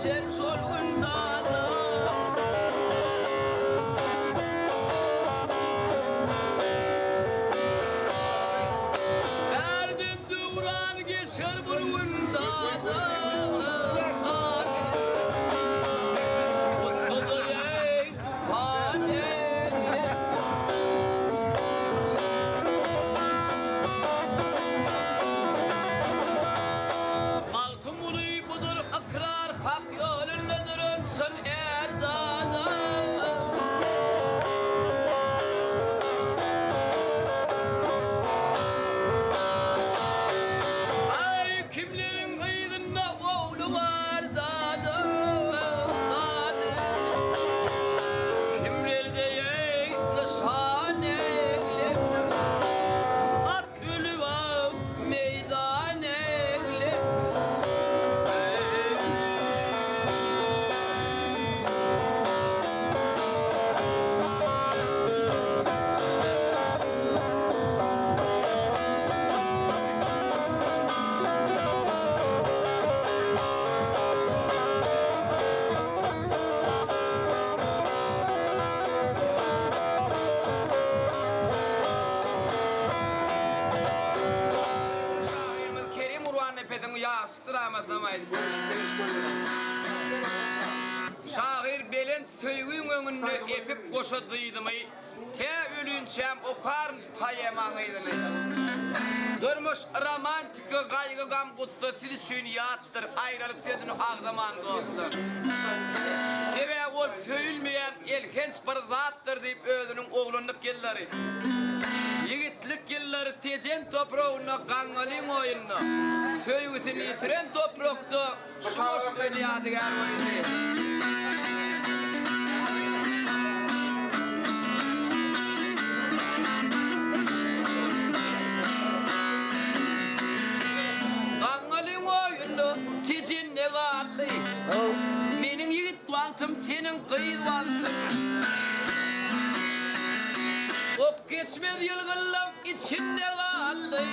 geçer şol gün dada. Ärden döwran geçer bir gün dada. Ussada eý dükan eýle. Magtymguly budur ykrar hak ýolundadyr çyn är dada. Aý kimleriň yzynda ogly bar dada dada. Kimlerde eý nyşan eýlep. At Ölüp-ä meýdan eglip. Söýgüli şahyrymyz Kerim Gurbannepesiň Ýaşlyk dramasynam aýdyp Şahyr belent söýgiň öňünde epip goşa dyzymy, tä ölinçäm okaryn poemaň yzyny. Durmuş romantika gaýgy gam gussa siz üçin ýatdyr aýralyk sözüni agzamaň dostlar. Sebäbi ol söýülmeýän elhenç bir zatdyr diýip özüniň oglanlyk ýyllary, ýigitlik ýyllary Tejen topragynda Gaňňalyň oýunda, söýgüsini ýitiren toprakda şu goşgyny ýadygär goýdy. Gaňňalyň oýunda Tejende galdy. Meniň ýigit wagtym seniň gyz wagtyň. Ok geçmez ýylgynlaň içinde galdy.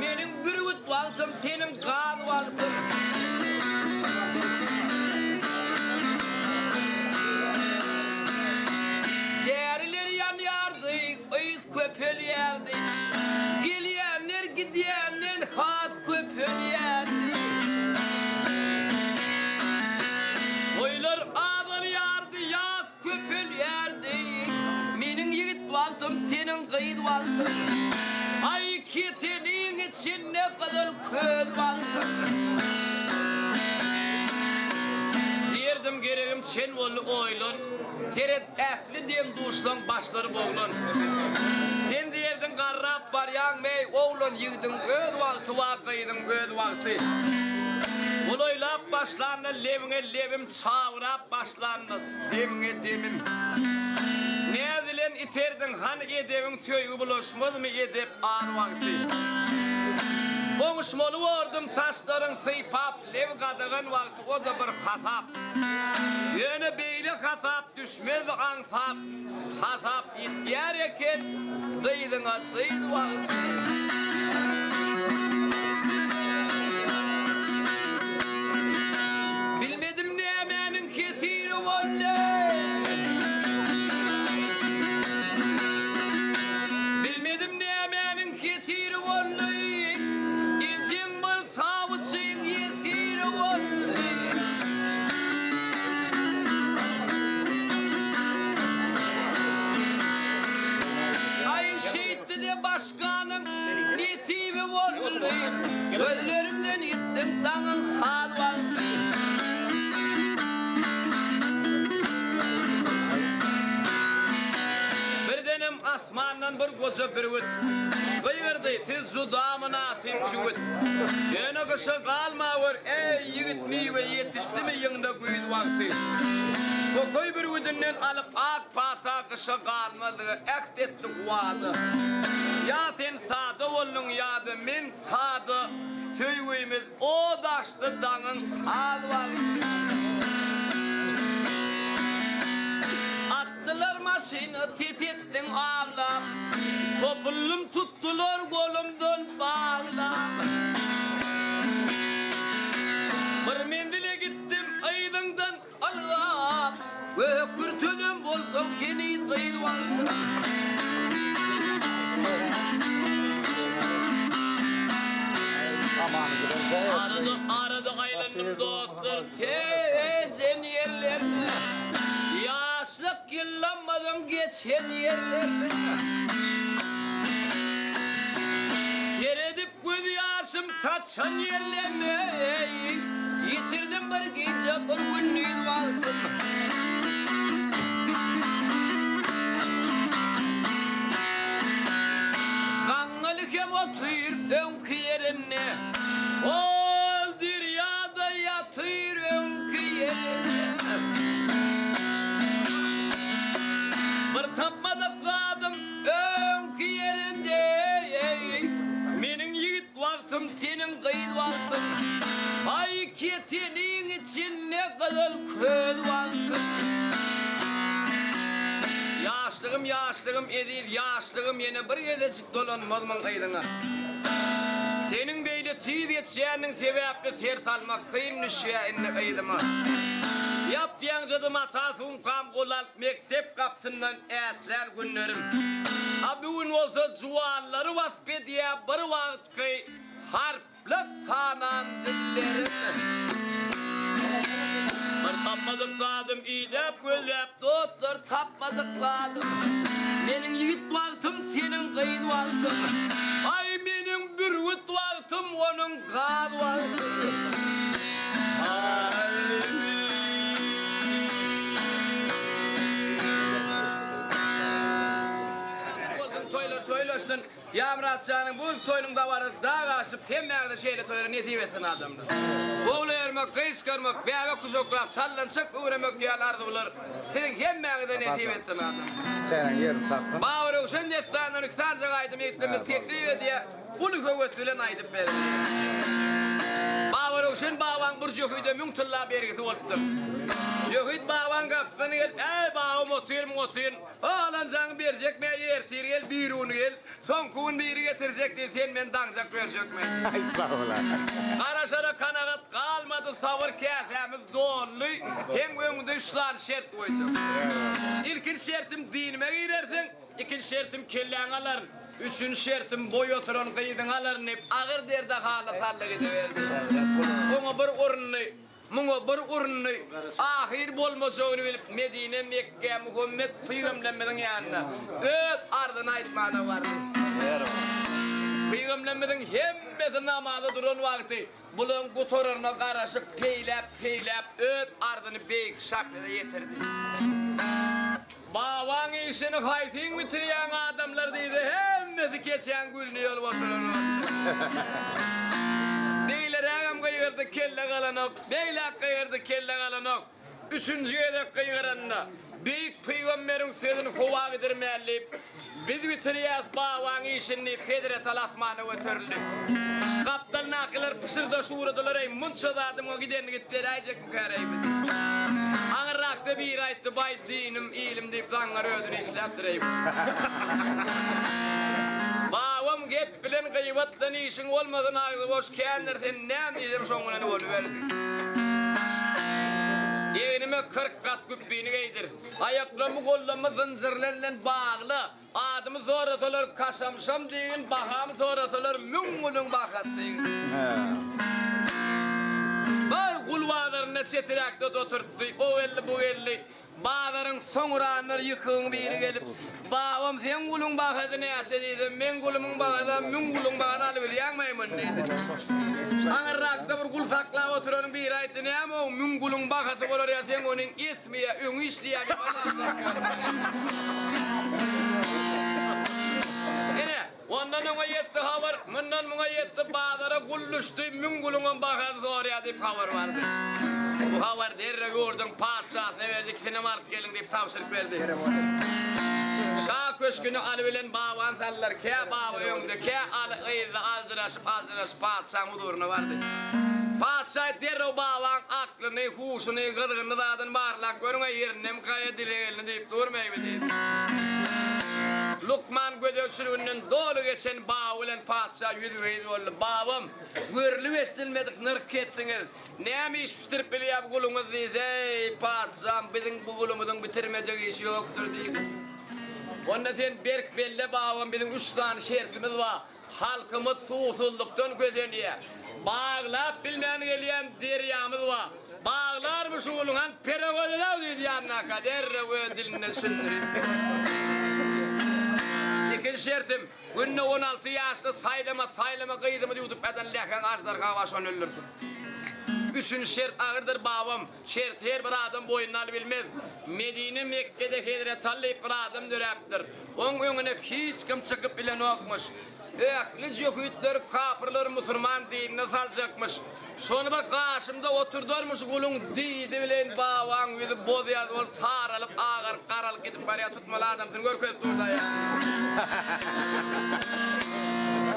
Meniň bürgüt wagtym seniň gaz wagtyň. Däriler ýanýardy, yz köpelýärdi. Gelýänler gidýänden has köpelýärdi. Toýlar azalýardy, ýas köpelýärdi. Meniň ýigit wagtym, seniň gyz wagtyň. Aý keteniň içinde gyzyl köz wagtyň. Diýerdim geregim çen boldy oýlan. Seret ähli deň-duşlaň başlary boglan. Sen diýerdiň garrap barýaň meý oglan ýigidiň öz wagty bar gyzyň öz wagty. Golaýlap başlanda lebiňe lebim çabyrap başlanda demiňe demim. Näz bilen iterdiň hany edebiň söýgi bulaşmazmy edep az wagty. Oňuşmaly bordum saçlaryň sypap Lew gadagan wagty o-da bir hasap. Ýöne beýle hasap düşmez aňsat. Hasap ýitýär eken dyzyňa dyz wagty. Bilmedim nämäniň hesiri boldy. Bilmedim nämäniň hesiri boldy. Ejeň bir Sawçyň ýesiri boldy. Aý şeýtdi-de başganyň nesibi boldy. Gözlerimden ýitdiň daňyň saz wagty. Birdenem asmandan bir goja bürgüt gygyrdy, Siz juda mynasyp jübüt. Ýöne gyşa galmawör, eý, ýigit, miwe ýetişdimi ýyňda güýz wagty. Tokaý bürgüdinden alyp ak pata gyşa galmazlyga äht etdik wada. Ýa sen sada bolduň ýa-da men sada, söýgimiz Od açdy daňyň saz wagty. Atdylar maşyna ses etdiň aglap. Topuldym tutdular golumdan baglap. Bir menzile gitdim yzyma. wagtym. Arada, arada aýlandym dostlar Tejen ýerlerine. Ýaşlyk ýyllamyzyň geçen ýerlerine. Seredip göz ýaşym saçan ýerlerine. Ýitirdim bir gije, bir gündiz wagtym. Gaňňaly hem otyr öňki ýerinde. Ol derýada ýatyr öňki ýerinde. Bir tapmadyk zadym öňki ýerinde. Meniň ýigit wagtym seniň gyz wagtyň. Aý keteniň içinde gyzyl köz wagtyň. Ýaşlygym ýaşlygym eziz ýaşlygym ýene bir gezejik dolanmazmyň yzyňa. Seniň beýle tiz geçýäniň sebäpli ser salmak kyn düşýä indi yzyma. Ýap-ýaňjady mata sumkam gol alyp mekdep gapysyndan ätlän günlerim. A bu gün bolsa juwanlary wasp edýä bir wagtky harplyk sanan dillerim. Bir tapmadyk zadym idäp gözläp dostlar tapmadyk zadym. Meniň ýigit wagtym seniň gyz wagtyň. Aý meniň bürgüt wagtym onuň gaz wagty. Bolsun toýlar toýlaşsyn. Ýamyrat janyň bu toýunyň dabarasy dag aşyp hemmäňize şeýle toýlary nesip etsin adamlar. Ogul ermek, gyz çykarmak, bäbek gujaklap sallançak üwremek ýaly arzuwlar siziň hemmäňize nesip etsin adamlar. Kiçäniň ýerini çalsyn. Babaröwşen dessanyndan iki sanjak aýdym ýigitlerimiz teklip edýär. Uly höwes bilen aýdyp beriň. Babaröwşen babaň bir jöhide müň tylla bergisi bolupdyr. Jöhit babaň gapysyna gelip, Äý, babam otyrmyň, otyryn. Alanjaňy berjekmi, ertir gel, birigün gel, soňky gün biri getirjek diýip, sen meni daňjak berjekmi? Aý, sag bol. Garaşara kanagat galmady, sabyr käsämiz doldy. Seň öňüňde üç sany şert goýjak. Ilkinji şertim dinime girersiň. Ikinji şertim kelläňi alaryn, üçünji şertim boý oturan gyzyňy alaryn diýip, agyr derde hala saldy gidiberdi. Oňa bir urundy, muňa bir urundy, ahyry bolmajagyny bilip Medine, Mekgä Muhammet pygamberimiziň ýanyna öz arzyny aýtmana bardy. Pygamberimiziň hemmesi namaza duran wagty bularyň gutararyna garaşyp peýläp-peýläp öz arzyny beýik şahsyýete ýetirdi. Babaň işini haýsyň bitirýäň adamlar diýdi hemmesi keçäň gülüni ýolup oturan boldy. Beýlerägem gygyrdy kelle galanok, beýläk gygyrdy kelle galanok. Üçünji gezek gygyranda, Beýik pygamberiň sözüni howa gidirmäli diýip, Biz bitirýäs babaň işini diýip Hezreti Aly asmana göterildi. Gapdalyndakylar pyşyrdaşyp ugradylar, Eý, munça zadymyň gidenini gidip beräýjekmikäreý biz? Aňyrrakda biri aýtdy, Baý, dinim, ilim diýip zaňňar özüni işläpdir-eý. Babam gep bilen, gybat bilen işiň bolmasyn, agzy boş kändir, sen näme diýseň şoň bilen boluber diýdi. Egnime 40 gat güpbini geýdir. Aýaklarymy gollarymy zynjyrlar bilen bagla. Adymy sorasalar Kaşamşam diýgin, bahamy sorasalar müň guluň bahasy diýgin. Bir gul bazarynda çetiräkde oturtdy. O geldi, bu geldi. Bazaryň soňuranlar ýykygyň biri gelip, Babam, seň guluň bahasy näçe diýse, meň gulumyň bahasam müň guluň bahasyny alybilýäňmi muny diýdi. Aňyrrakda bir gul saklap oturanyň biri aýtdy, Näme o müň guluň bahasy bolar ýa seň onyň esmi ýa öňi işleýärmi Ine, ondan oňa ýetdi habar, mundan muňa ýetdi, bazara gul düşdi, müň guluňam bahasy sorýar diýip habar bardy. Bu habar derrew ýurduň patyşasyna berdi, ikisinem alyp geliň diýip tabşyryk berdi. Şa köşgüne Aly bilen Babany saldylar, kä Baba öňde, kä Aly yzda aljyraşyp-aljyraşyp patyşaň huzuryna bardy. Patyşa derrew Babaň aklyny, huşuny, gyzgynyny zadyny barlap görüň-eý, ýerindemika ýa dile geldi diýip durmaýmy diýdi. Lukman gözegçiliginden doly geçen Baba bilen patyşa ýüzbe-ýüz boldy. Babam, görlüp-eşidilmedik nyrh kesdiňiz. Näme iş bitirip bilýär bu guluňyz diýse, Eý, patyşam, biziň bu gulumyzyň bitirmejek işi ýokdur diýdi. Onda sen berk belle babam biziň üç sany şertimiz bar. Halkymyz suwsuzlykdan kösenýär. Baglap bilmän gelýän derýamyz bar. Baglarmy şu guluň han perewodylaw diýdi ýanyndaka derrew öz dilinde düşündirip. Ikinji şertim, günde 16 ýaşly saýlama saýlama gyzymyzy ýuwdup ýatan läheň aždarha bar şony öldürsin. Üçünji şert agyrdyr babam. Şerti her bir adam boýnuna alybilmez. Medine Mekgede Hezreti Aly diýip bir adam döräpdir. Oň öňüne hiç kim çykyp bilenokmyş. Ähli jöhitleri, kapyrlary musurman dinine saljakmyş. Şony bir gaşymda oturdarmyş guluň diýdi bilen babaň ýüzi boz-ýaz bolup saralyp, agaryp, garalyp gidip barýar tutmaly adamsyny görkezip dur daýa.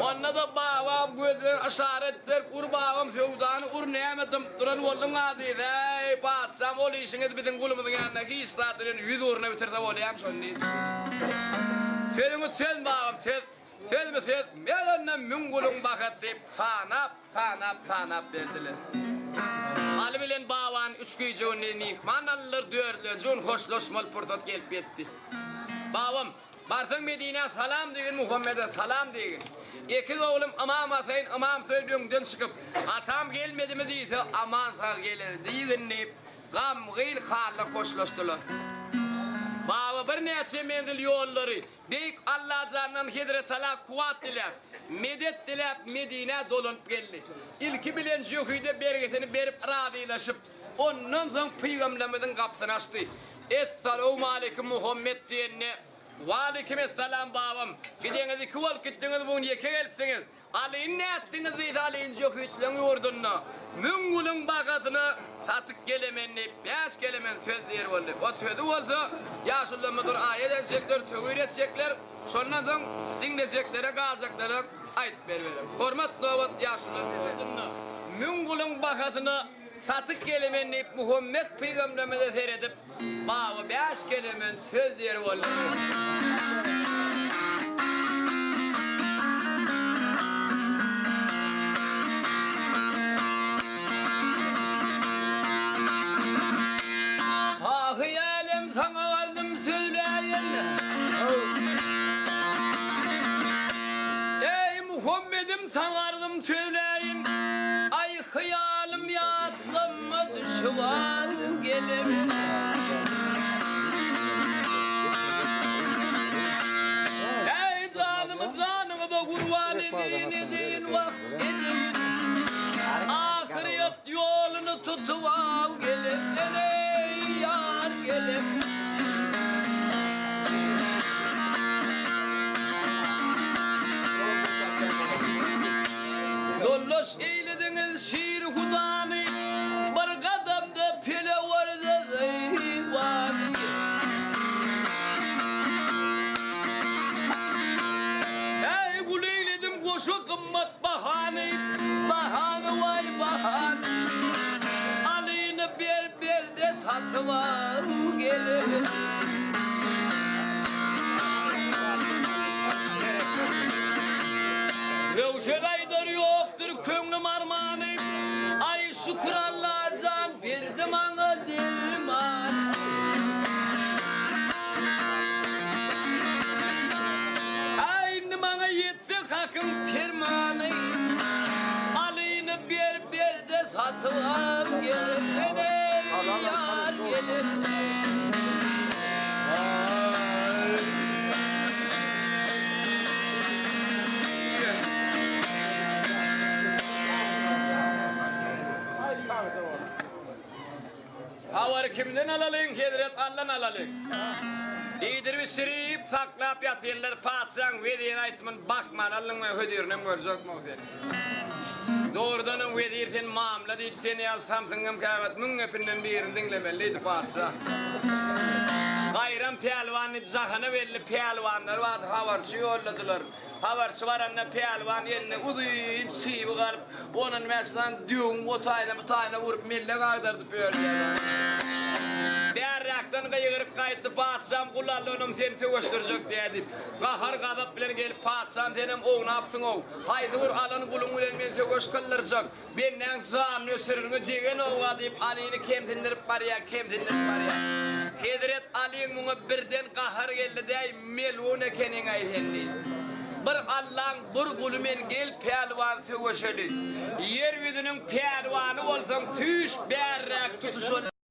Onda-da babam gözi bilen yşarat berip ur babam söwdany ur näme dymyp duran bolduň-a diýdi. Äý patyşam ol işiňizi biziň gulumyzyň ýanynda hiç zat bilen ýüz ugruna bitirse bolýamy şony diýdi. Sözüňiz söz babam söz. Sözmi söz, men onda müň guluň bahasy diýip sanap, sanap, sanap berdiler. Aly bilen Babany üç gije-gündiz myhman aldylar, dördülenji gün hoşlaşmaly pursat gelip ýetdi. Babam, barsaň Medinä salam diýgin, Muhammede salam diýgin. Ekiz oglum Ymam Haseýin, Ymam Hüseýin öňden çykyp, atam gelmedimi diýse, aman sag geler diýgin diýip, gamgyn halda hoşlaşdylar. Baba birnäçe menzil ýollary Beýik Allajandan Hezretala kuwwat diläp, medet diläp Medinä dolanyp geldi. Ilki bilen jöhide bergisini berip razylaşyp, ondan soň pygamberimiziň gapysyny açdy. Essalawmaleýkim Muhammet diýende, Waleýkimessalam babam, gideňiz iki bolup gitdiňiz bu gün ýeke gelipsiňiz. Alyny nätdiňiz diýse Alyny jöhitleň ýurdunda müň guluň bahasyna satyp gelemen diýip bäş kelemen söz diýer boldy. O sözi bolsa ýaşulularymyz bir aýat etjekler, töwir etjekler, şondan soň diňlejeklere galjaklara aýdyp beriberer. Hormat nobat ýaşulular ýurdunda müň guluň bahasyna satyp gelemen diýip Muhammet pygamberimize seredip Baba bäş kelemen söz diýer boldy. Şahy älem saňa galdym sözläýen. Eý Muhammedim saňa arzym sözläýin. Aý hyýalym ýatlamma düşüp al gelemen. Eý janymy janyňyza gurban edeýin edeýin wah edeýin. Ahyrýet ýoluny tutup al gelemen eý ýar gelemen. Ýoldaş eýlediňiz şiri hudany, Bir gadamda pele boldy zeýwany. Äý gul eýledim goşa gymmat bahany, Bahany waý bahany. Alyny ber berde satyp al gelin. Röwşen aýdar ýokdur köňlüm armany, Aý şükür Allajan berdi maňa derman. Aý indi maňa ýetse hakyň permany, Alyny ber berde satyp al gelin eneý ýar gelin. Habary kimden alalyň, hezret Allan alalyň. Iýdirip-içirip, saklap ýatyrlar, patyşaň weziri aýtmyn, bakman aldyň we hözürinem görjekmi sen. Dogrudanam wezir sen mamla diýdi, sen ýaly samsygyňam käwagt müň gepinden birini diňlemeli diýdi patyşa. Gaýram pälwan diýip jahana belli pälwanlar bardy, habarçy ýolladylar. Habarçy baranda pälwan eline uzyn çybyk alyp, on-on bäş sany döwüň o taýyna bu taýyna urup mellek agdardyp ýördi. Bärräk. Yrakdan gygyryp gaýtdy, Patyşam, gul Allonam seni söweşdirjek dä diýip. Gahar-gazap bilen gelip, Patyşam, senem ownapsyň-ow. Haýsy bir alan guluň bilen men söweş kyldyrjak. Bendäň janyny öçüreniňe degenow-a diýip, Alyny kemsindirip barýar, kemsindirip barýar. Hezret Alyň muňa birden gahary geldi-däý, Melgun ekeniň-aý sen diýdi. Bir Allaň bir guly men, gel pälwan söweşeli. Ýer ýüzüniň pälwany bolsaň, süýş bärräk tutuşaly.